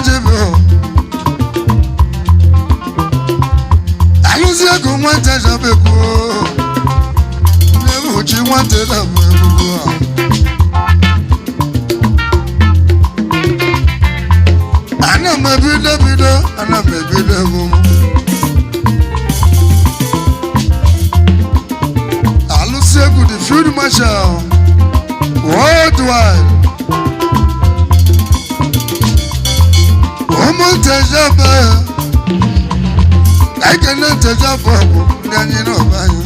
jebe alụzi ego nwata jabekwu na-ebuchi nwata dabụ ebubo. Ana m ebido bido, ana m ebido egwu m. Alụsị egwu the field marshal worldwide. Ụmụ ntejebe ka ekene ntejebe bụ ndị anyị n'ọba anyị.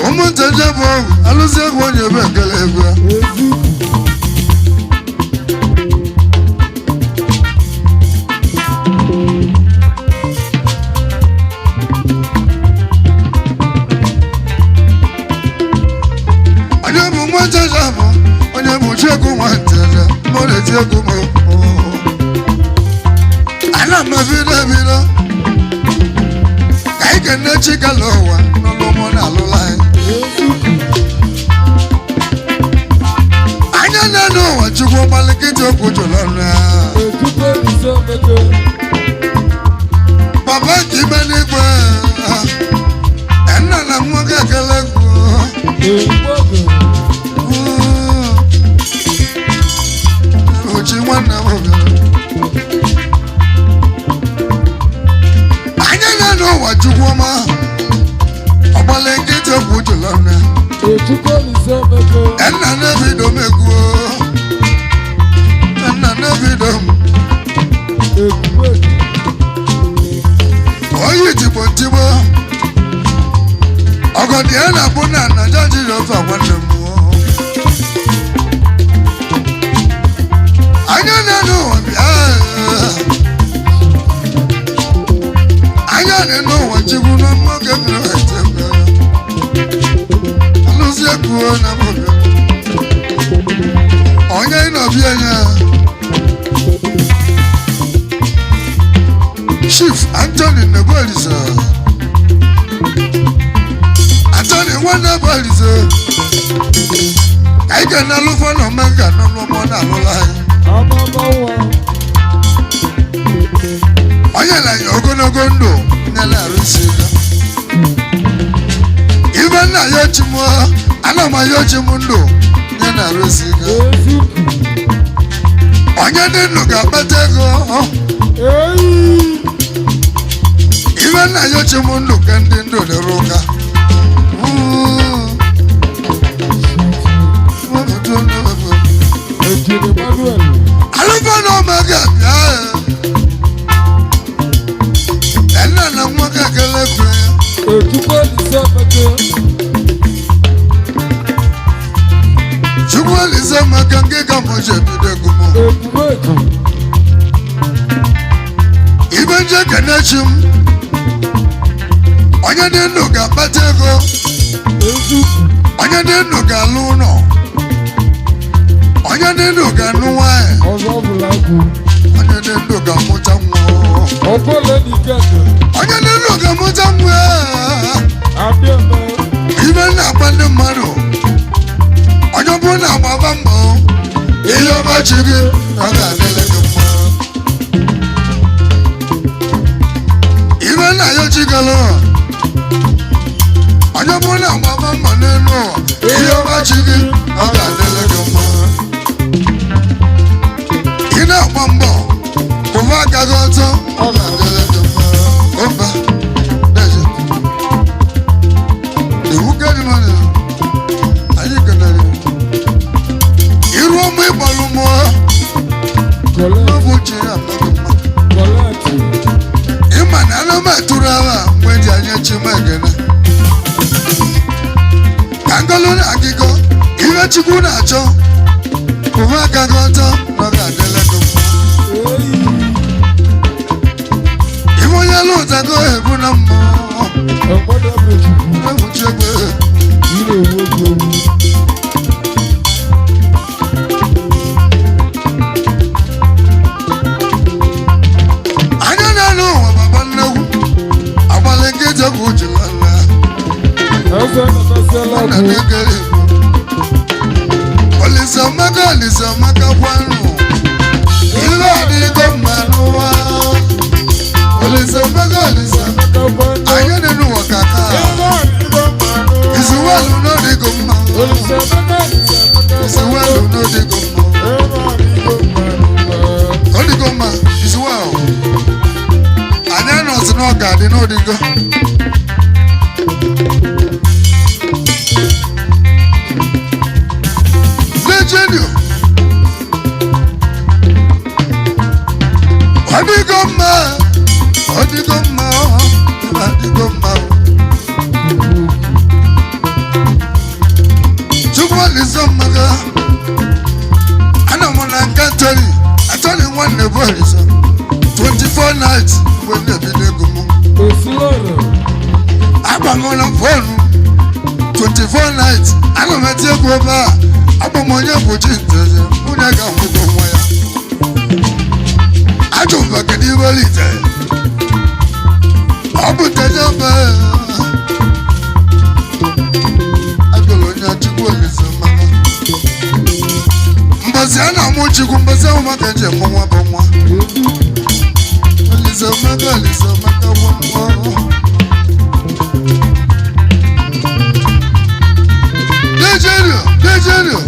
Ụmụ ntejebe bụ alụsị egwu onye ebe ekele egwu ya. Ezuku. Onye bụ nwanteja bụ onye bụ chiegwu nwanteja mụ na-eti egwu m. Ana m ebido ebido ka anyị kene chikala ụwa n'ụlọ mụ na alụla anyị. Ezuku. Anya na-enu ụwa chukwu gbalịkịta okwu jụrụ ọnụ ya. Ejike Isemeke. Papa nke ime n'igwe, nna na nwoke ekele gwu. Egbogo. Uchi nwanne m bịara. Anya na-enu ụwa chukwu ọma ọgbala nkịtị okwu jụrụ ọnụ ya. Ejike Isemeke. Nna na-ebido m egwu, nna na-ebido m. Egwuregwu. Oyi tigbo ntigbo ọgọdị ya na-abụ na naija jiri ofe nwanne m. Anya na-enu ụwa bịa, anya na-enu ụwa chukwu na nwoke biri ete alụzi ekwuo na m bịa onye ịnọbịa anya. Chief Anthony Nebuelisa, Anthony Nwannebuelisa, ka anyị ga na-alụfọ na omega n'ọnụ ọmọ na-alụla anyị. Amamawa. Onye na-enye ogologo ndụ nye na-arụsi ya. Ibe nna ya ochi m, ana m aya ochi m ndụ nye na-arụsi ya. Ezuku. Onye dị ndụ ga-akpata ego. Eyi. Ibe nna ya ochi m ndụ ka ndị ndụ dịrị ụka. Ejide Manuel. Alụfọ na omega bịa, nna na nwa ga-ekele kwe. Ejike Isemeke. Chukwu Olise maka nke ka m ji ebido egwu m. Egwuregwu. Ibe nje kenechi m, onye dị ndụ ga-akpata ego. Ezuku. Onye dị ndụ ga-alụ ụlọ, onye dị ndụ ga-anụ nwanyị. Ọzọ bụla egwu. Onye dị ndụ ga-amụta nwa. Ọbọle n'Ikeke. Onye dị ndụ ga-amụta nwa. Abịa-eme. Ibe na-agba ndị mmadụ, onye ọ bụrụ na-agbaba mbọ ihe ọma chi gị ọ ga-adịrị gị mma. Ibe nna ya chigolo, onye ọ bụrụ na-agbaba mbọ n'elu ụwa ihe ọma chi gị ọ ga-adịrị gị mma. Ị na-agba mbọ kwụba aka gị ọtọ, ọ ga-adịrị gị mma. Oba deje iwu kedụ mmadụ anyị kenere iru ọmụ ịgbalụ mmụọ. Collect. N'oge uche ya amaghị mma. Collect. Ịma na anụ m eturu agha mgbe eji anya chi m ekene ka ngọlụ na akịkọ ihe chukwu na-achọ kwụba aka gị ọtọ na ọ ga-adịrị gị mma. Eyi. Ibe onye lụtago ebu na mmụọ. Ọgbọdọ Mechukwu. Egwuchi egbe. Ị na-ewu egwu ewu. Anya na-alụ ụwa baba nnegwu. na-ekere Olisaamaka Olisaamaka kwanụ ife adịgo mma n'ụwa Olisaamaka Olisaamaka anyị dị n'ụwa kaka izuwelu n'ọdịgo mma izuwelu n'ọdịgo mma ọdịgo mma izuwelu anyị anọzi n'ọga adị n'ọdịgo. Legendio. Ọdịgo mma, ọdịgo mma, ọdịgo mma. Chukwu Olise mmaga, anọ m na nke Antoni, Antoni nwanne bụ Olise. 24 nights mgbe m na-ebido ego m. Agba m na fonu 24 nights, ana m eti egwu ebe a, abụ m onye bụ chi nteze, nwunye ga-amụgo nwa ya. Ajụ m kedu ibe olite ọ bụ nteje mbe ajụrụ onye Chukwu Olise maka mbọsị a na-amụ Chukwu mbọsị ahụ maka eji eme nwa bụ nwa Olise maka Olise maka nwa nwa. Nigeria, Nigeria.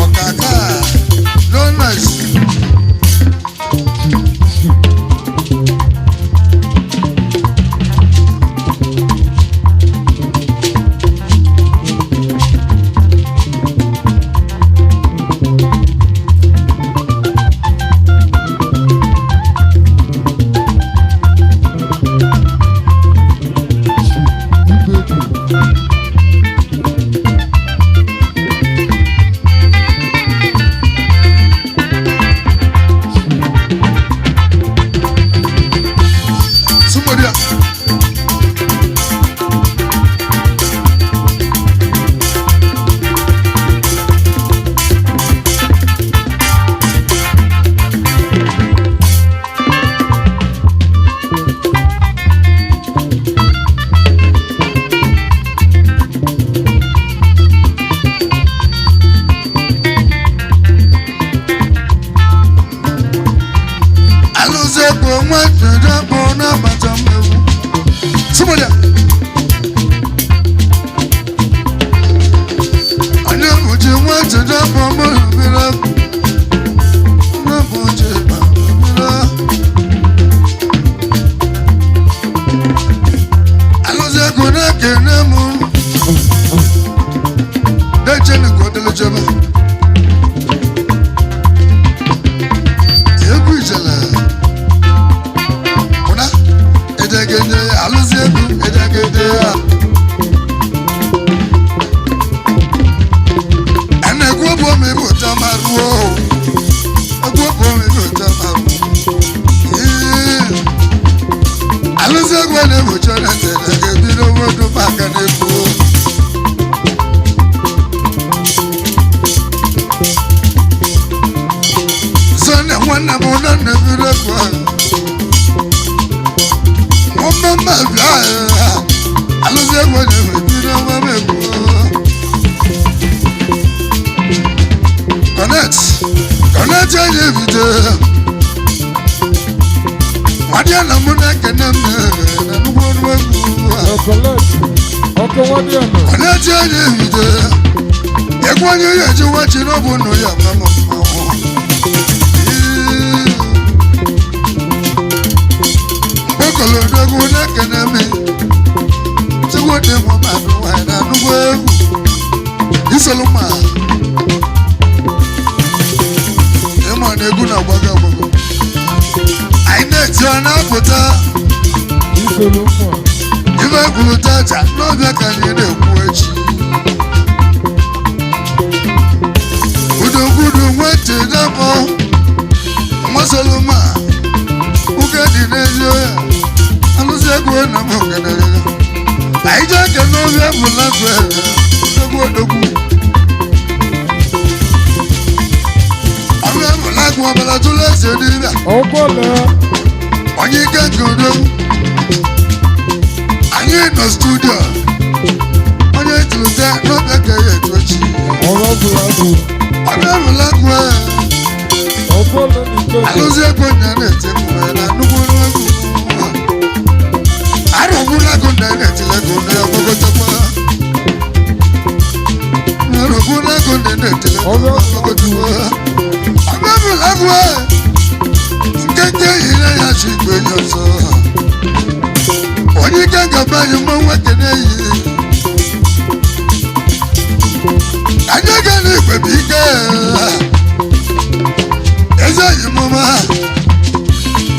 Ọ̀kàkà, no noise. Somebody else. Alụsị bụ nwa jere bụ n'agbata mmegbu. Somebody else. Onye mụchi nwa jere bụ mụrụbịrị. Onye mụchi mụrụbịrị. Alụsị egwu na-ekene mụ. Na-echenu ka ọ dịrị chebe. Egwu ijele. Ụna edegede alụsị egwu edegede ya. Ẹnna egwu bụ omi bụ tama ruo. Egwu bụ omi bụ tama ruo. Alụsị egwu na-egbochi ọrịa ntị ga-ebido obodo maka na-ekwu. Sọnde nwanne m nọ na-ebido egwu ahụ. Nwa mma bịa alụsị egwu na-ebido nwa m egwu. Connect, connect onye ebido. Nwadị na mụ na-ekene m na nnukwu ọnụ egwu. Connect onye ebido. Egwu onye ya eji wachi n'ọbụ nụ ya ma m mmanwụ. Mkpokọlọdọgwu na-ekene m. Chukwu dị m ma nụ na nnukwu egwu. Isolu ma. Ịma na egwu na-agbago agbago. Anyị na-eti ọ na-apụta ife kwuru tata n'ọbịa ka anyị na-ekwu echi. Udugudu nwete dapọ nwasoloma ụka dị n'ezi oya alụsị egwu na m kenere ya. Ọbịa bụ lagwe odogwu odogwu. Ọbịa bụ lagwe ọbara tụrụ eze dibịa. Ọgbọ́lẹ̀. Onye ike nke odogwu. Anyị nọ studio. Onye tụrụte n'oge ka ya etu echi. Ọ̀rọ̀ bùrọ̀dù. Ọbịa bụ lagwe. Ọgbọ́lẹ̀ nìkẹ́jọ. Alụzi ego nya na-eti mgbe na nnukwu egwu. Arụgbu lagwe na na-etile ego na ọgọgọchakwa. Arụgbu lagwe na na-etile ego na ọgọgọchakwa. Ọbịa bụ lagwe. Nkenke yiri ya chi igwe ya ọsọ. Onye ike ngaba anyị mmanwụ ekene yi. Anyị ga n'igwe bụ ike. Eze yi mụma.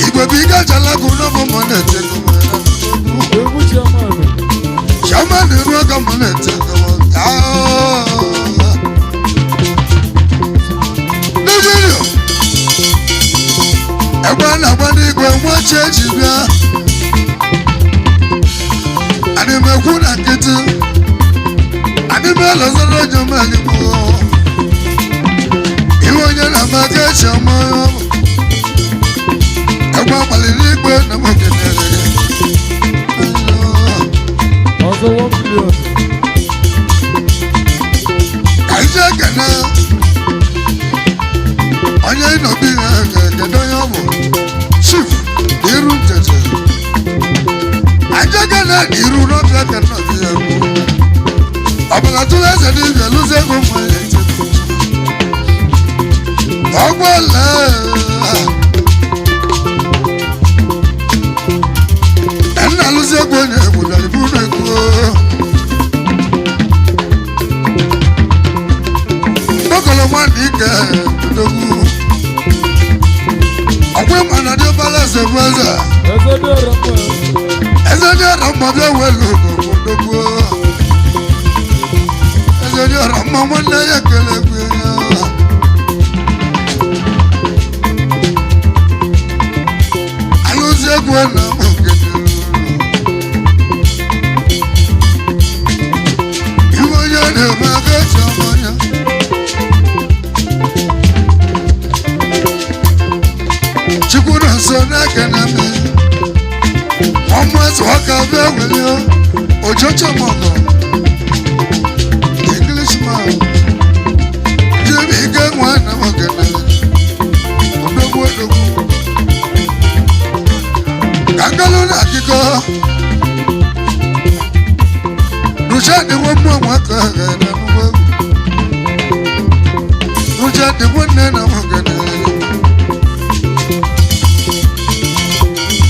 Igwe bụ ike achalakụ n'ọbụ mụ na-ete gụma. Egwu chairman. Chioma na-eru ọka mụ na-ete gụma. Nigeria. Egbe a na-agba n'igwe nwa chi eji bịa. Adị m ekwu na nkịtị. Adị m elozoro onye m eligbo. Iwe onye na-ama aka echi ọma ya ọ bụ. Egbe agbalịrị igwe na m kenere gị. Ọzọ 1 million. Ka ije ekene onye ịnọbi ya ga-ekene onye ọ bụ chief iru ntete aja gana iru n'ọbịa ka nnọbi ya bụ ọbụla tụrụ eze n'ibia lụzi ego mma ya ete ọgbọla nna lụzi ego onye egbudara ibu na-ekwu Gbọ́kọ̀lọ́ nwanne ike odogwu. Ọkwa ịma na dị balance bụ eze. Eze dị ọrọ mma. Eze dị ọrọ mma bịa welu odogwu. Eze dị ọrọ mma nwanne ya kele egwu ya. Alụzi egwu na mụ kedere. Iwe onye na-eme aka eji ọma ya. Chukwu na nso na-ekene m. Ọmụ azụ ọka bịa welie ojocho mọgọ. Englishman. Jim ike nwanne m kenere. Odogwu odogwu. Ka ngalụ na akịkọ. Rucha dịwo mmụọ nwaka ga na nnukwu egwu. Rucha dịwo nne na m kenere.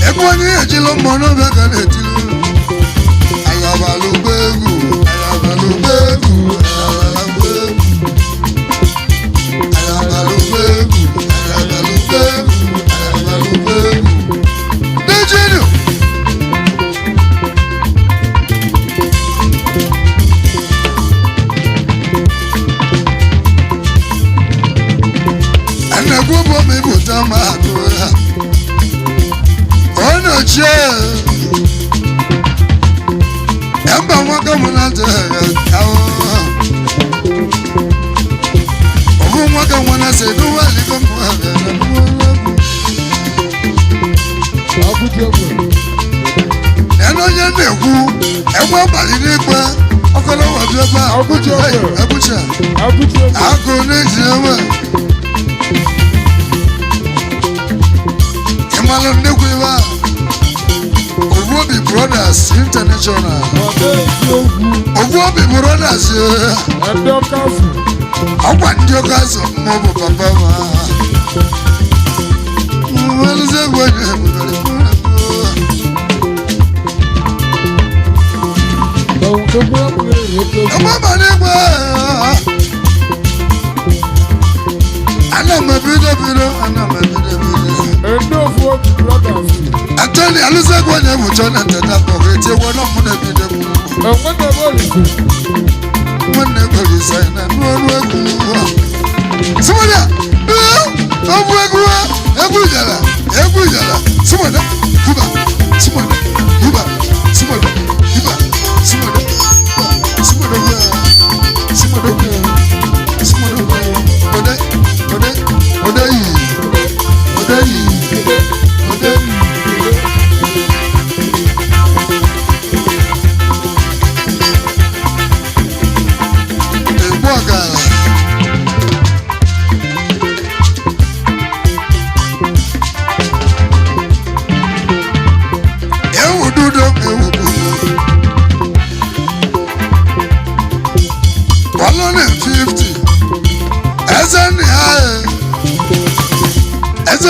Egwu onye ejila mmụọ n'obi ga na-etili alabalugba egwu alabalugba egwu alabalugba egwu alabalugba egwu alabalugba egwu alabalugba egwu Nigeria. Ẹnẹ̀kú bomi bùtá máa tó ya ọ̀nà jẹ́ ẹ̀mbà wọn kọ́ mu náà tẹ̀ ẹ̀ ọ̀fun wọn kọ́ wọn náà ṣe dúwà ní kọ́ mu ẹ̀ Abuja egbe. ẹnu onye na-ekwu ẹgbẹ́ abalị n'ikpe ọkọlọwọ bí ẹgbẹ́ Abuja egbe. ẹgbùchà Abuja egbe. agụ n'eji enwe ịmalụ nnekwu iwe a Ogbuobi Brothers International. Ọdẹ eziokwu. Ogbuobi Brothers Ndị ọkafụ. ọkwa ndị oke azụ mma bụ papa ma mmalụzi egwu onye ebudoro Ọ̀hún tó gbé ọkùnrin rẹ̀ tó gbé. Egbe abalị igwe ana m ebido bido ana m ebido bido Ndị ofu obi brothers. Antoni alụzi egwu onye bụ na nteta kpọrọ eti egwu ọnụ mụ na-ebido egwu Enwe na ebe olise. nwanne gwere isa na n'ọrụ egwu simonia ọbụ egwu egwu jara egwu jara simonia huba simonia huba simonia huba simonia.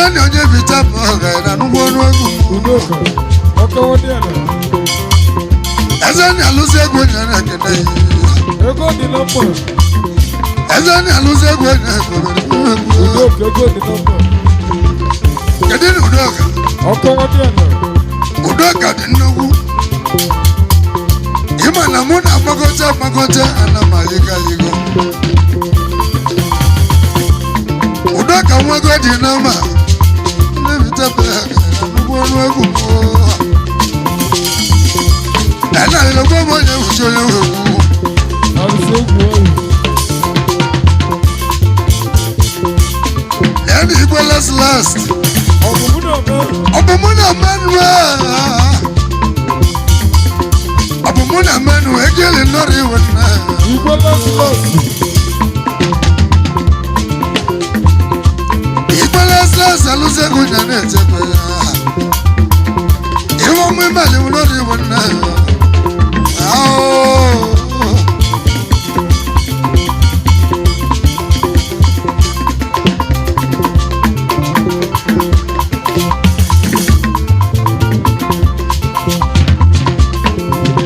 Eze na onye bita bụ ọga na nnukwu ọnụ egwu. Udoka. Ọkọwọdị ala. Eze na alụsị egwu onye na-ekene. Ego dị na mma. Eze na alụsị egwu onye na-ekene. Udoka ego dị na mma. Kedu na Udoka? Ọkọwọdị ala. Udoka dị nnukwu. Ịma na mụ na-agbakọta agbakọta ana m alịgo alịgo. Udoka nwago dị na mma. Ndị bita bụ ọga na nnukwu ọnụ egwu. Ena alịgo m onye wuchi onye wewu. Arụsị egwu ọhụụ. Lẹ́nu igwe last last. Ọ̀bùnmú náà mẹ́. Ọ bụ mụ na mmanụ a. Ọ bụ mụ na mmanụ ejeli nọrọ iwe nna. Igwe last last. Igwe last last alụsị egwu nya na-echekwa ya. Iwe ọmụ ịmalị m nọrọ iwe nna. Aoo.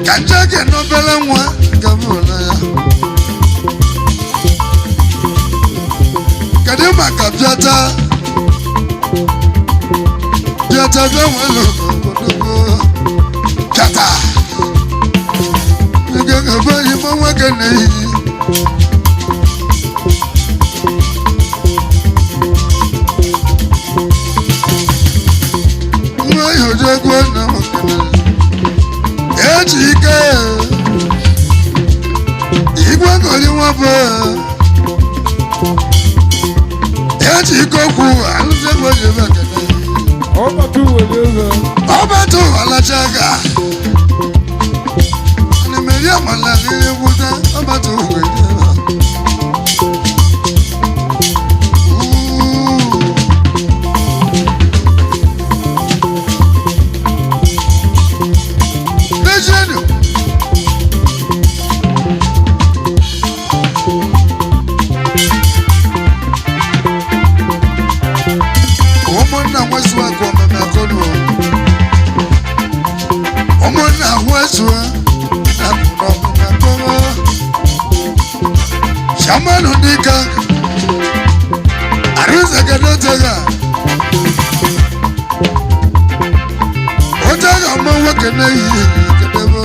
Ka nje gị n'obere nwa ka m hụrụ ya. Kedu maka bịata bịata bịa nwere obodo bịata nke ga-ebe ime nwoke na-eyi nwa ihodegwu na nwoke eji ike igwe ngoli nwa bụ eji ike okwu alụsị egwu eji ebe ekene. Ọbata uwere ego. Ọba tó wà lájàgà ẹnìmẹ̀rí àmàlà lílé wúdá ọba tó wù ú. Lẹ́jẹ̀nù. Ụmụnna nwezuo akụ ọmụmụ akọlụ o. Ụmụnna nwezuo akụ ọmụmụ akọlụ. Shamanụ dịka arụzagada otega. Otega mma nwoke na-eyi kedebe.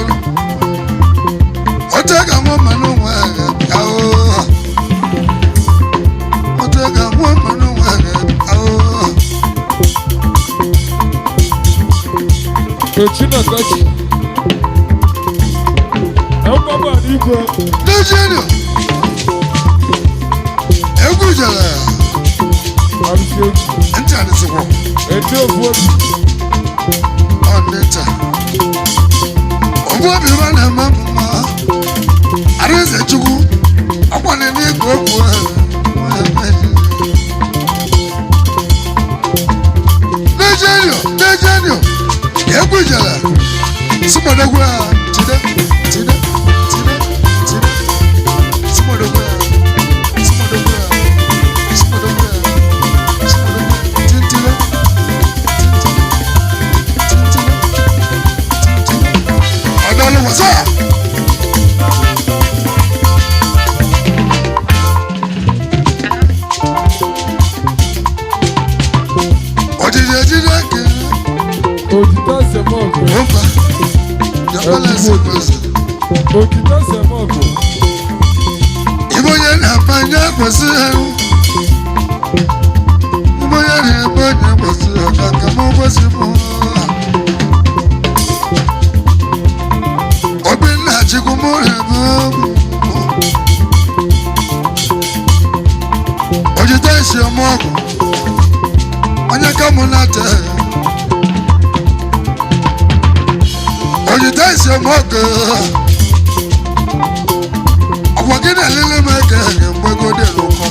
Otega nwa mmanụ nwa agha ahụ. Otega nwa mmanụ nwa agha ahụ. Echi na gachi. Ẹ̀wọ̀n n'igwe. Nigeria egwu jere. Arụsị egwu. Ntị adịsịkwọ. Ede ofu obi. Ọ ndị nta ogbu obi ba na-eme mma arịze chukwu ọkwana n'igwe okwu ahụ. Nigeria Nigeria egwu jere sụmọdogwu ha tide tide tide tide sụmọdogwu ha sụmọdogwu ha sụmọdogwu ha sụmọdogwu ha tintile tintile tintile ọ̀dọ́ ló wọ̀ sọ́yà. Òjijì ejide kiri Òjìtá sẹ̀mọ́ọ̀gù. ó ń fa jọpọlẹ sí kwesị. Òjìtá sẹ̀mọ́ọ̀gù. Ibo onye na-eme nye kwesị ewu. Ibo onye na-eme onye kwesị ọka ka mụ kwesị mụ. Obinna Chukwu mụ na-eme ọgwụ. Ojide esi eme ọgwụ. Onye ka mụ na-ate. Ojide esi eme ọgwụ. Ọ̀pọ̀ kí ni lílé máa kẹ́ ẹ̀kẹ́ gbẹ́gọ́dẹ̀ ló kọ́.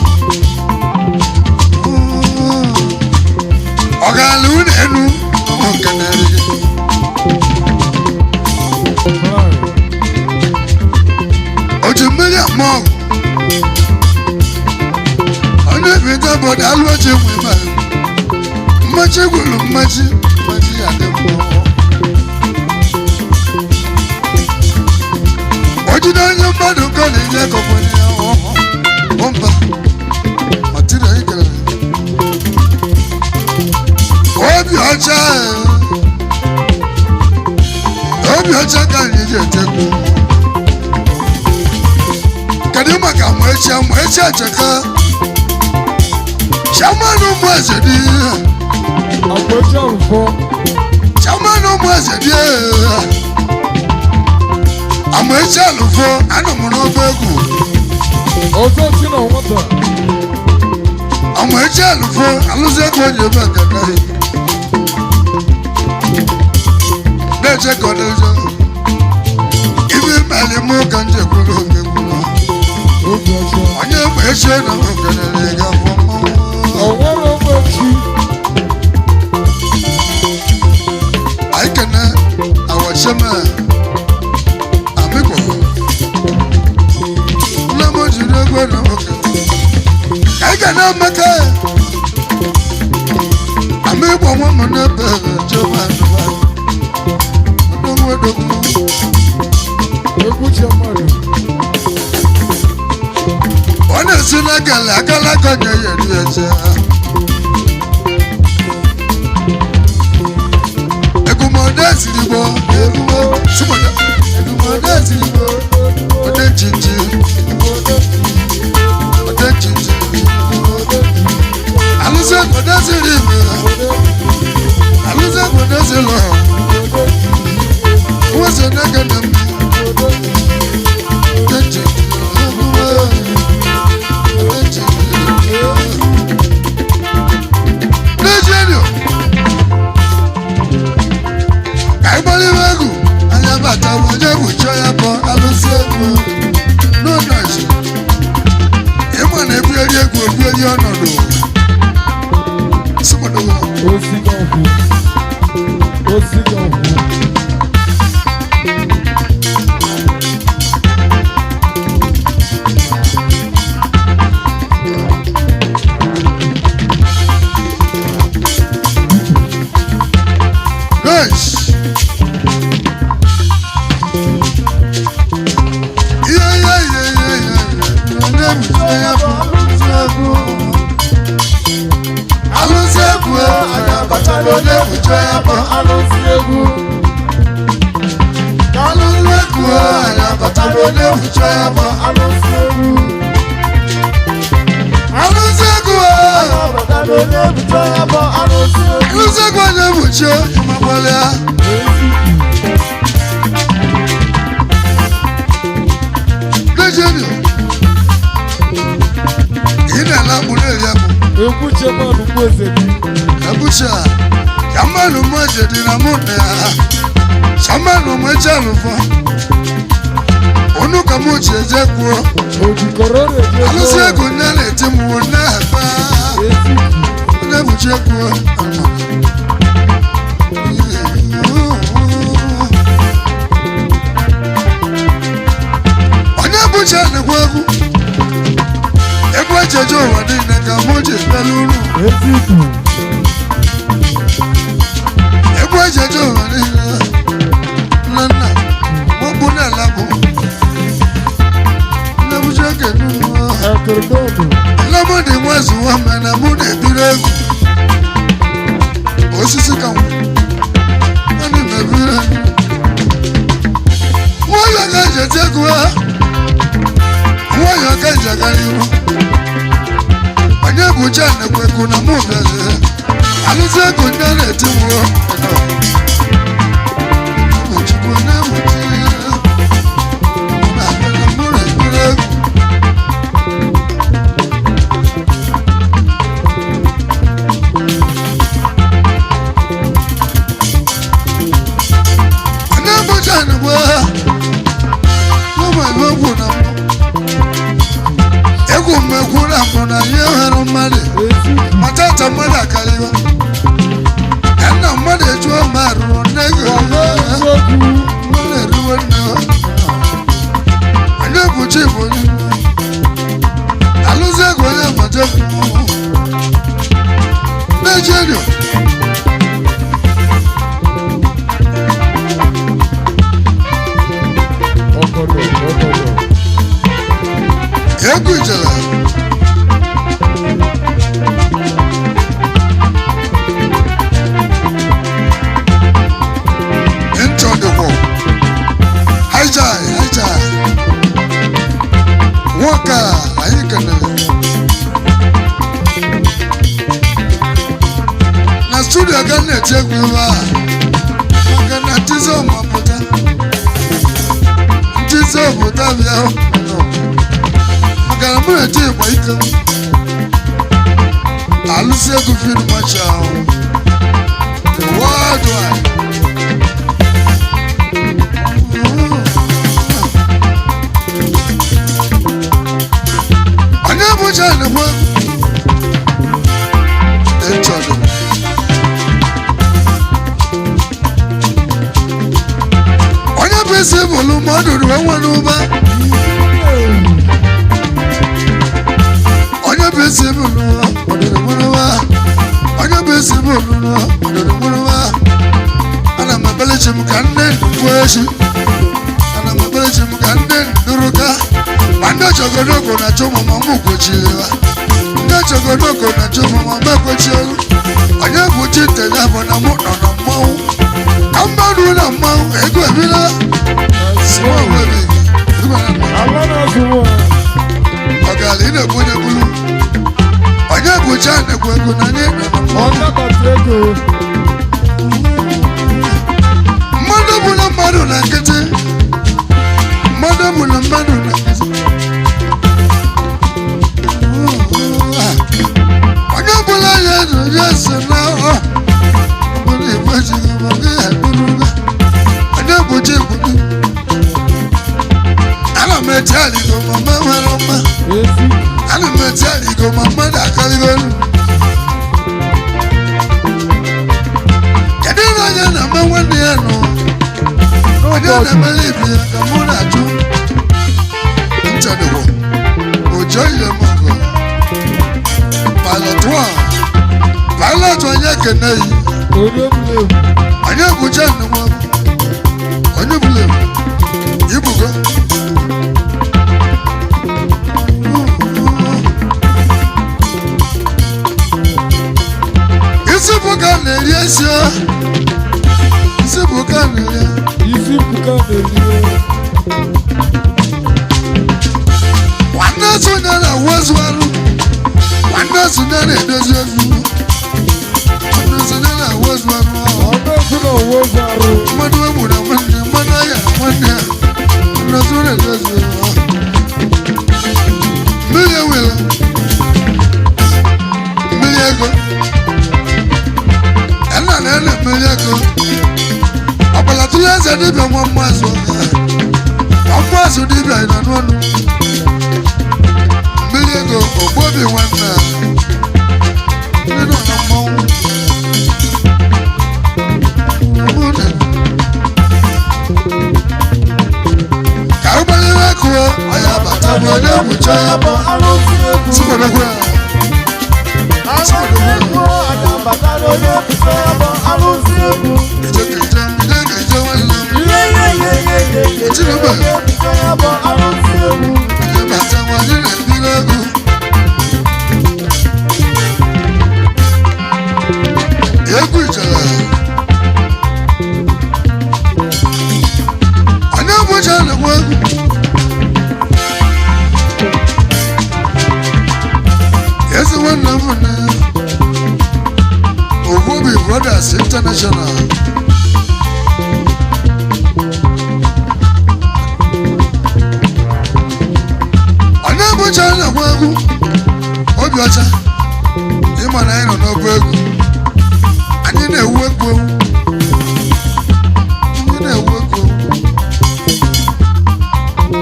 Ọ̀gá àlù nínú ọmọ kẹ̀nẹ́ rí. Ojú mílíọ̀nù mọ́ ọ̀nà ìbí tábọ̀dà ló ti wù mí. Mmachi gwuru mmachi, mmachi ya dị mma. Ojide onye mmadụ nkọ na-enye kọmpani ahụ mba matiri anyị kelere obi ọcha, obi ọcha ka anyị ji etekwu. Kedu maka mụechi mụechi echeka chairman ụmụ eze dị? Àpèjì àrùfọ́. Chairman ụmụ eze dị, amaechi alụfo, anọ m n'ọba egwu. Ọzọ si na nwata. Amaechi alụfo alụzi ego onye ebe ekene na-eche ka ọ dịjọ ibe mali mụ ka m jekwuru oge gwuru. Obi ọcha. Onye ma echi na m kelere gị afọ mmanwụ. Ọ̀wọ́rọ̀ ọmọ echi. Anyị kene awacheme amikọ nne m jiri egwu na nwoke ka anyị kene emeka amịgbo nwa m n'ebe jebe adụba odogwu odogwu. Egwu Chiamadu. Ọ na-esi na gala akala ka ọ ga-eyeri eche egumode sirigbo egumo simoda egumode sirigbo ode chichi ode chichi alụsị egwode siri ime alụsị egwode siri nwesị na-ekene m ode chichi egumo ode chichi n'ejienyo ka anyị gbara iwe egwu anya bata onye egwu chọọ ya bụ alụsị egwu n'ụlọchi ịma na ebugheri egwu ebugheri ọnọdụ sịkwadowo. Osi ga ọ̀hún. Osi ga ọ̀hún. Yes. Ihe ihe ihe ihe ihe onye bụ ya bụ alụsị egwu alụsị egwu anya batara onye bụ ya bụ Alụsị egwu. Alụsị egwu anya batara onye bụ ya bụ Alụsị egwu. Alụsị egwu. Abatara onye ebucha ya bụ alụsị egwu. Alụsị egwu onye bụ chi ịmakwala ya. Lejenu ị na-ala mkpụrụ eri akpụ. Egwu Chiamadu mụ eze dị. Abuja, Chamanu mwaje dị na mụ na ya. Chamanu mweche alụfọ. Onu ka mụ ji eje kwuo. Ojikọrọ na-eji ego. Alụsị egwu nne na-eti m wụ nne akpa. Ezi. Onye bụchi kwuo. Onye bụchi na-ekwu egwu. Egwu ejeje ụwa niile ka mụ ji bịala uru. Ezi ibu. Egwu ejeje ụwa niile. Nne nna, mụ bụ na-alapụ. Nne bụchi ekene unu. Akịrịdọdụ. Nne m dị nwa zuwa mana mụ na-ebiri egwu. Osisi ka nwa. Ana m ebiri egwu. Nwayọọ ka eji eti egwu ha. Nwayọọ ka eji aga n'ihu. Onye bụ Jan na-ekwu na mụ bịazi. Alụsị egwu ndị a na-eti nwụọ. Chukwu na-ebuchi. Na-abịa na mụ na-ebiri egwu. Onye bụ Jan bụ n'ụmụ ebe egwu na mbụ. Egwu m egwu na mbụ na ihe nwere mmadụ. Ezi ibu. Matata mmadụ akarịwa. Ka nna mmadụ ejuo ma rụrụ n'ego. Alụsị egwu. Mmadụ Egwu ijele. Nchọdịkwọ. Haijai, haijai. Nwoke a anyị kenere. Na studio ka m na-eti egwu ebe a. Maka na Chisom apụta. Chisom pụta bịa. Maka na mụ na-eti ịgba ike m. Alụsị egwu film machi ahụ. The world wide. Onye bụcha na-ekwe ịchọdụ. Onye bụ isi bụlụ mmadụ ruo nwere ụba. Onye bụ isi bụlụ ọdụrụ nwere ụba. Onye bụ isi bụlụ ọdụrụ nwere ụba. Ana m ebelechi m ka nne nnukwu echi. Ana m ebelechi m ka nne nnuru ka. Ma ndị ochogodoko na-achụ ụmụ ma mụ kwechiri ha. Ndị ochogodoko na-achụ ụmụ ma mụ ekwechighị. Onye bụ chi ntenye bụ na mụ nọ na mmanwụ. Ka mmadụ na mmanwụ ego ebila. Small baby. Ala na-azụ nwa. Ọgala ị na-ebu onye bulu. Onye bụ chi a na-ekwu ego na anyị nọ na mmanwụ. Ọnabata ego. Mmadụ bụ na mmadụ na nkịtị. Mmadụ bụ na mmadụ na nkịtị. Onye ọbụla ya nọ ya so na ọ bụrụ igbe jighị ma ọ gaghị eburu. Onye bụ chi bụ gị. Ana m eti aligo ma mma nwere mma. Ezi. Ana m eti aligo ma mmadụ akarịgo elu. Kedu ihe onye na-eme nwanne ya nọ? Onye na-emere ibe ya ka mụ na-ajụ. Nchadịwo ojo ile mọgọ. Pilot one. Pilot onye kene yi. Onye bụla ebu. Onye bụcha nnukwu onye bụla ebu. Ibugo. Isi bụ ka na-eri esi o. Isi bụ ka na-eri. Isi mkpuka na-eri. Nwanne sonye na-awụ ozu arụ. Nwanne sonye na-edozi ozu. Nwanne sonye na-awụ ozu arụ. Ọnụ ezi na ọwụ ozu arụ. Mmadụ egbu na nwanne, mmadụ ahịa na nwanne ya. Nwanne sonye na-edozi ozu. Mmiri ewela. Mmiri ego. Ena na ena mmiri ego. Ọbala tụrụ eze dibịa nwa mmazụ. Nwa mmazụ dibịa ị na n'ọnụ. Mmiri ego ogbobi nwanne a. Ndị nọ na mmọnwụ. Ka ụgbọelu kụọ, ọya bata bụ onye gwucha ya bụ. Alụsị egwu. Sikwadokwa ya. Alụsị egwu. Adabata na onye bụcha ya bụ alụsị egwu. Ije ka ije, ije ka ije nwanne m. Ihe ihe ihe ihe ihe ihe. Chinebe. Onye bụcha ya bụ alụsị egwu. Onye bata nwa anyị na-ebiri ego. Egwu ijele. Onye bụcha na-enwe egwu. Ezi nwanne m na Ogbobi Brothers International. Onye bụcha na-enwe egwu. Obi ọcha. Ịma na anyị nọ n'ọba egwu. Anyị na-ewu egwu ewu. Anyị na-ewu egwu ewu.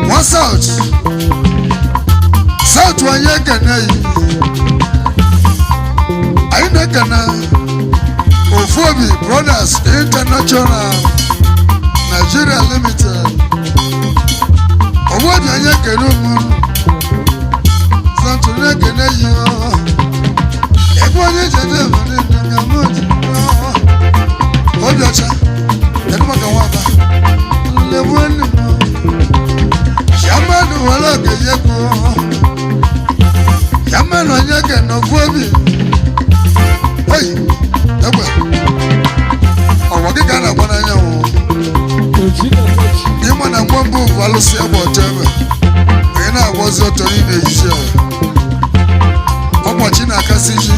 Nwa South. South anyị ekene yi. Anyị na-ekene Ofuobi Brothers International Nigeria Limited. Ofuobi anyị ekene ụmụ. South na-ekene yi ọ. Egwu onye jede ebere nne m ji obi ọcha. Kedu maka nwaba nlegbu nne m chiamanụ were okenye kwuo. Agbọsị agba ọcha ebe onye na-agbazi ọtọ n'ime ejiji a ọgbachi na-akasị ji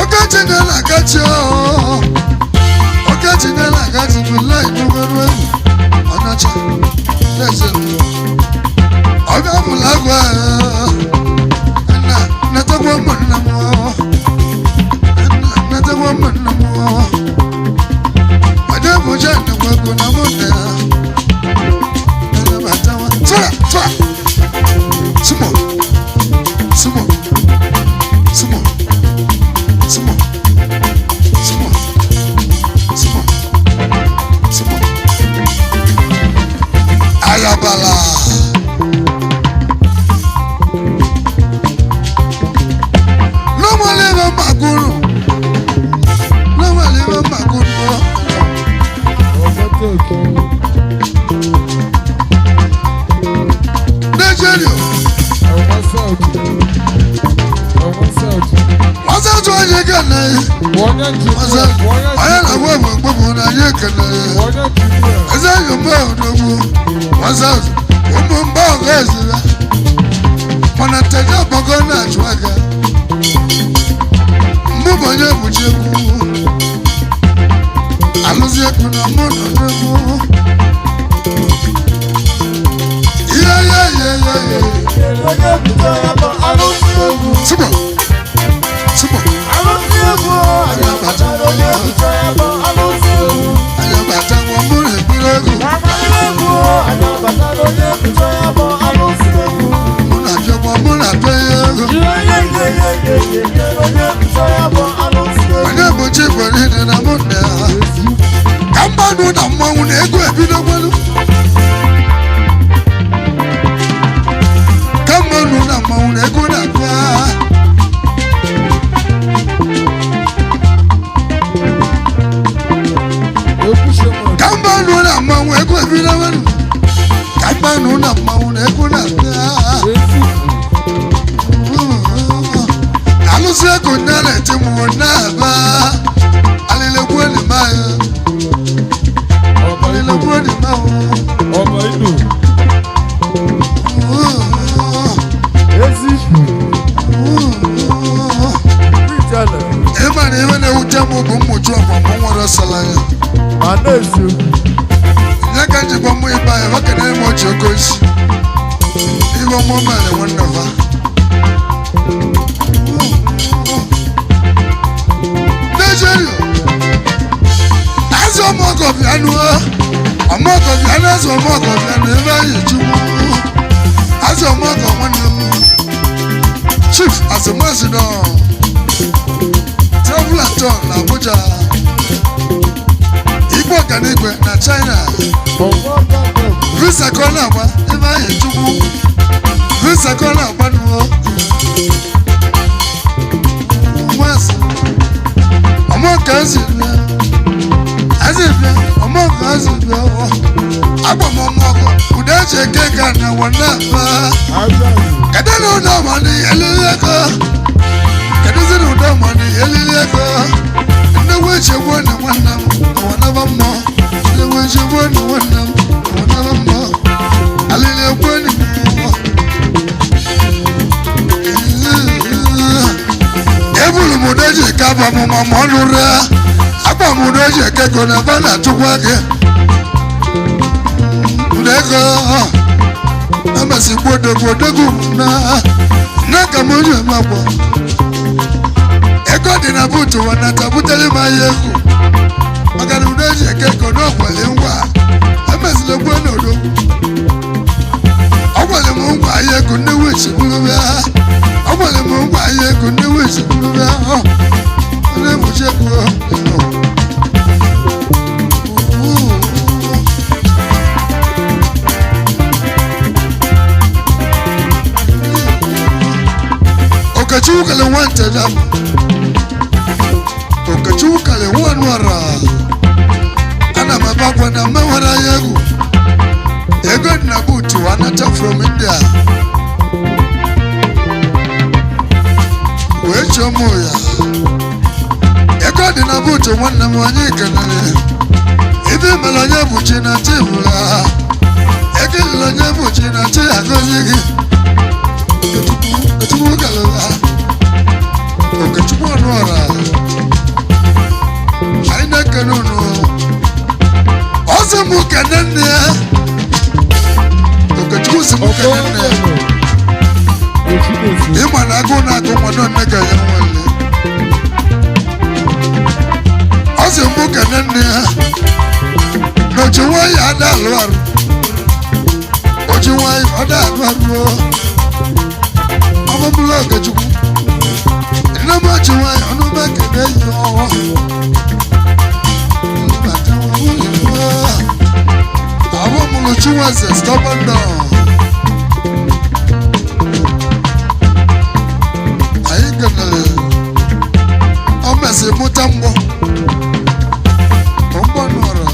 ọkachi na na-akachi ọkachi na na-akachi bụ lai n'ụgbọrụ egwu ọnacha na-eze ọga mụla agwa nna natakwa ụmụnna m nna natakwa ụmụnna m ọdị bụja nnukwu ego na mụ na ya Sora, sora. Sumo. Sumo. Sumo. Sumo. Sumo. Sumo. Sumo. Ayabala. Lọ́mọlẹ́ bá màgúrù. Lọ́mọlẹ́ bá màgúrù. Nigeria. Wọ́n sẹ́tù onye kene. Wọ́n sẹ́tù onye na-agwa egbe mgbogbo na onye kene. Eze enyi mgbe odogwu. Wọ́n sẹ́tù ụmụ mgbe ọgọ ezira. Mana nteje ọgbọgọ na-achụ aka. Mụ bụ onye bụchi egwu. Alụzi egwu na mụ nọ n'egwu. Ihe ihe ihe ihe ihe. Onye bido ya bụ alụsị egwu. Sumo. Sumo. Alụsị egwu, anyị batara onye bido ya bụ alụsị egwu. Anyị bata nwa mụ na-ekpere egwu. Alụsị egwu, anyị batara onye bido ya bụ alụsị egwu. Mụ na-abịakwa mụ na-abịa ya ego. Ihe ihe ihe ihe ihe ihe onye bido ya bụ alụsị egwu. Onye bụ chi kwere ịdị na mụ na ya. Ka mmadụ na mmanwụ na ego ebidokwelu. Ka mmadụ na mmanwụ na ego na-abịa. Ka mmadụ na mmanwụ ego ebidokwelu. Ka mmadụ na mmanwụ na ego na-abịa. Alụsị ego nne na-eti mụ na-aba. Alịlekwu enyi m anyị. Alịlekwu enyi m ahụ. Ịma na ihe na-ewute m bụ mmụchu ọkwa m nwere ọsala ya. Nye ka njikwa mụ ịba ya, ọ kenere m ochie oke osi. Ihe ọmụ mere nwanne fa. Nigeria. Azụ ọmọgọ bịanụ ọmọgọ bịanụ azụ ọmọgọ bịanụ ebe anyị chukwu. Azụ ọmọgọ nwanne m. Chief Azụmazụ nọ. Travel and tour na Abuja. Igwe ọganigwe na China. Visa ka ọ na-agba ebe anyị chukwu. Visa ka ọ na-agba nụọ. Nwaazị. Ọmọ ka ezi bịa. Ezi bịa. Ọmọ ka ezi bịa. Agba m ọmọ ọgọ. Ude eji eke ka na wọ na-akpa. Kedu na ụdọ ọma ni elili ego? Kedu zi na ụdọ ọma ni elili ego? Ndị nwe echegbu na nwanne m, ọwa naba mmụọ. Ndị nwe echegbu na nwanne m, ọwa naba mmụọ. Alili egwu enyi m. Ebulu m ụdọ eji eke aba m ma ma ọ nụrụ ya. Agba m ụdọ eji eke ego na ebe a na-atụkwa gị. Ụdọ ego amasi gbodogbo odogwu na na ka m onye makpọ. Ego dị na buutu wanata butere m ahịa egwu. Maka na ụdọ eji eke ego na ọkwale ngwa. Emesịla gbuo na odogwu. Ọ gwara m ngwa ahịa ego ndị wichi bụrụ bịa. Ọ gwara m ngwa ahịa ego ndị wichi bụrụ bịa. Ọ na-egbuchi ego. Okechukwu kele nwa nteda. Okechukwu kele nwa nwara. Ana m ebe akwa na mma nwere ahịa egwu. Ego dị na buutu anata from India. Wee chọọ mụ ya. Ego dị na buutu nwanne m onye kenere. Ibe mere onye bụ chi na tebụl ya. Nọ nne ka ya nwale. Ọ sị mụ kene nne ya na oji nwayọ ada alụ arụ, oji nwayọ ọda alụ arụ. Ọmụmụlụ Okechukwu, nne m, oji nwayọ ọnụ m ekene yi ọwọ. Àwọn ọmọ Chinweze stubborn down. Anyị kenere ọ mesị mụta mgbọ mgbọ nọrọ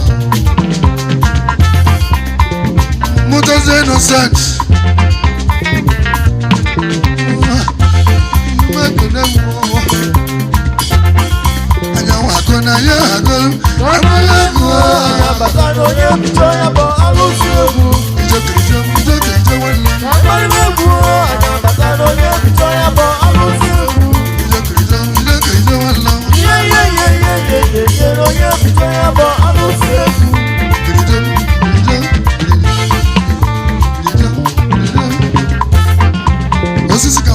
mụtazie Innocent. Mmekene mụọ anyanwụ akụ na ya agụ abụghị egwu. Abata na onye bicho ya bụ alụsị egwu. Ije ije ije nwanne. Agbara egwu, anyị abata na onye bicho ya bụ alụsị egwu. Ije ije ije ije nwanne. Ihe ihe ihe ihe ihe ihe ihe na onye bicho ya bụ alụsị egwu. Ije ije ije ije osisi ka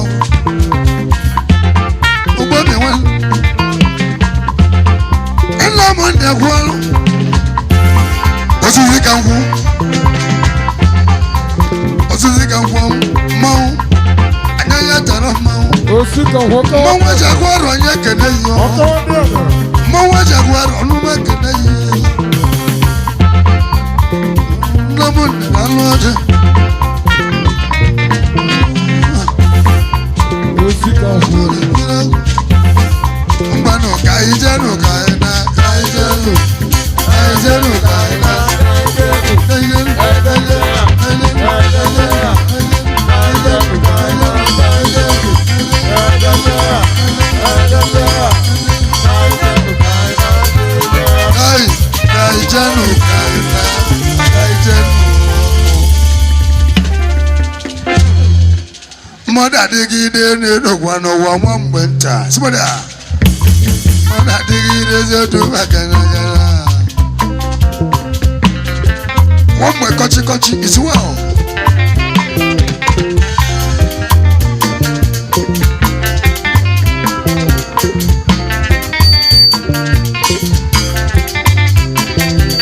ụgbọ mi nwanne nna m na-ekwu ọrụ osisi ka nkwụ, osisi ka nkwụ mmanwụ anya ya tara mmanwụ. Osi ka nwoke. Mmanwụ eji agwa ọrụ onye ekene yi ọ. Ọkọ ndị ọgara. Mmanwụ eji agwa ọrụ ọnụma ekene yi. Nna m na-alụ ọjọọ. Osi ka nwoke. Mgbanụ ka anyị jenụ, ka anyị na, ka anyị jenụ, ka anyị jenụ, ka anyị na, ka anyị jenụ, ka anyị jenụ, ka anyị jenụ, ka anyị jenụ, ka anyị jenụ, ka anyị jenụ, ka anyị ka anyị jenụ, ka anyị na, ka anyị jenụ. Mmadụ adịgide na-edokwa n'ụwa nwa mgbe nta sịbada, mmadụ adịgide eziokwu maka na gara nwa mgbe kọchị kọchị is well.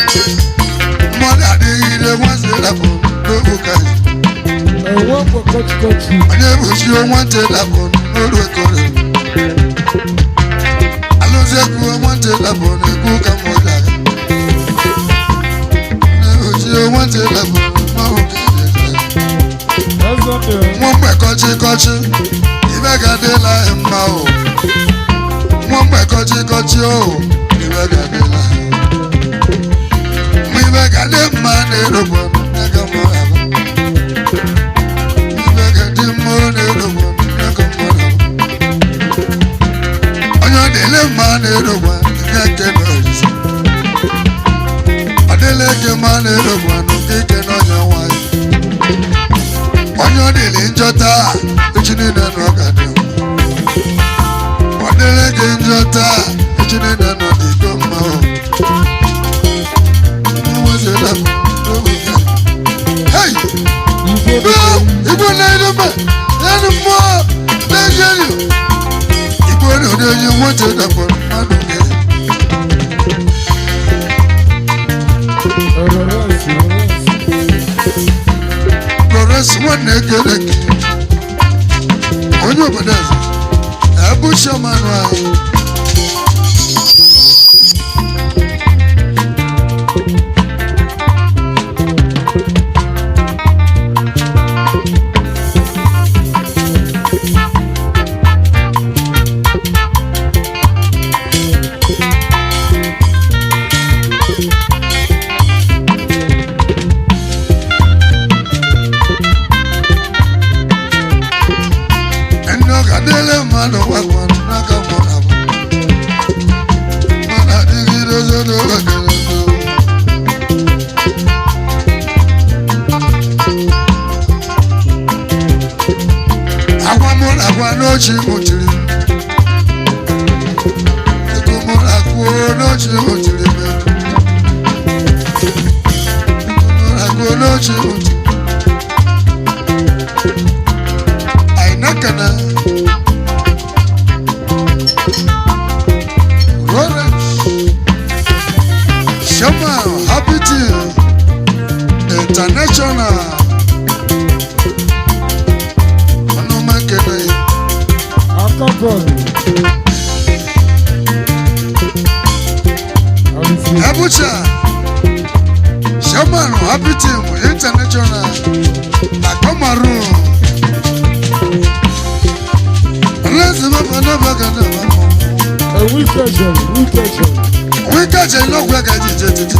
Mmadụ adịgide nwazi dapụ n'okwu ka Enwe mgbe kọchị kọchị. Onye bụchi nwantị dapụ n'olu ekore alụzi ekwu nwantị dapụ n'ekwu ka mmụ gara onye bụchi nwantị dapụ mmanwụ ka Eze ndị. Nwa mgbe kọchị kọchị ibe ga-adịla anyị mma o. Nwa mgbe kọchị kọchị o, ibe ga-adịla anyị mma, ibe ga-adị mma na-erogbo n'aka mma ahụ. Ibe ga-adị mma na-erogbo n'aka mma ahụ. Onye ọ dịle mma na-erogbo nke nke na orisi ọ dịla eke mma na-erogbo n'oke ike n'ọnya nwanyị. Onye ọ dịrị njọ taa, echi niile na ọ ga-adị mma. Ọ dịrị gị njọ taa, echi niile na ọ dịgo mma o. Enwezila m n'oge. Hey! Igwe. Igbo, Igbo na-elu mma, na-elu mmụọ, na-eji elu. Igbo na-eri nwata dapụrụ mmadụ gị. Lawrence, Lawrence. Florence nwanne ekere eke. Onye obodo eze, ebu chairman anyị. Ndị ọ ga-adịle mmadụ gwagwa n'aka mmadụ abụọ. Mmadụ adịgide ozodo ekele n'ọnwụ. Agwa mụ na agwa n'ochi mụchiri m. Ego mụ na akwụo n'ochi mụchiri m. Ego mụ na akwụo n'ochi mụchiri m. Anyị na-ekene. International. Ọnụma ekele. Akọbọọlụ. Arụsị. Abuja, Chairman Happy Team International na Cameroon. Ọlọ́sìn bàbá náà bá gàdá bá mọ̀. Ewikejere, wikejere. Wíkàjẹ́ ìlọ́gbọ̀ ẹ̀ka jíjẹ títí.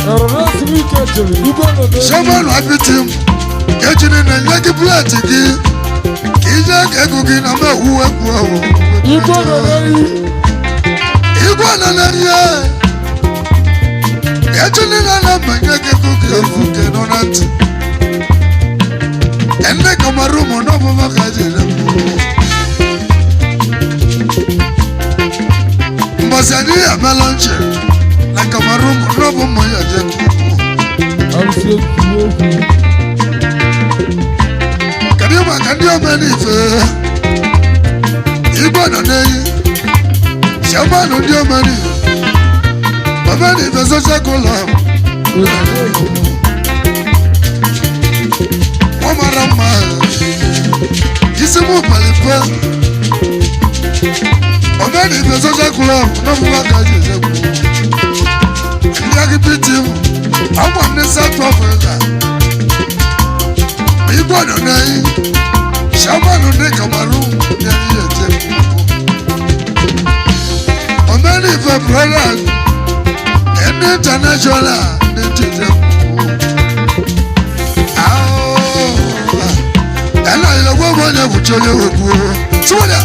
Erọrọsị wikejere, igwe nọ n'elu. Chairman Happy Team ejiri na nye gị plẹ̀tì gị ka ije ka ego gị na mmewu egwu ahụ. Igwe nọ n'elu. Igwe nọ n'enye. Ejiri na na mmenye gị ego gị efu nke nọ na ntị. Ndị Cameroon náà bọ́ bá kájí rẹ̀ mú. Mbọ̀sẹ̀ ní ẹ̀mẹ́ lọ́nchẹ̀ na Cameroon náà bọ́ mọ̀ yẹ̀ jẹ́ kú. Arụsị egwu egwu. Kedu maka ndị omenife? Igwe nọ n'eyi, chairman ndị omenife, omenife social club, Egwu. Wọ́n mara mma, isi mú pẹ̀lẹ́pẹ́, omenife social club náà mú bàtà jẹjẹ kú. Ndị agịpị team, àwọn ní South Africa, Igwe nọ n'eyi, chairman ndị Cameroon ndị anyị eje kú. Omenife brothers, ndị international ndị jẹjẹ kú. Ẹnna ìlọgbọ́n mọ̀ ní ẹ̀bùjọ́ ní ẹ̀wẹ̀kú. Sọ́wọ́dà.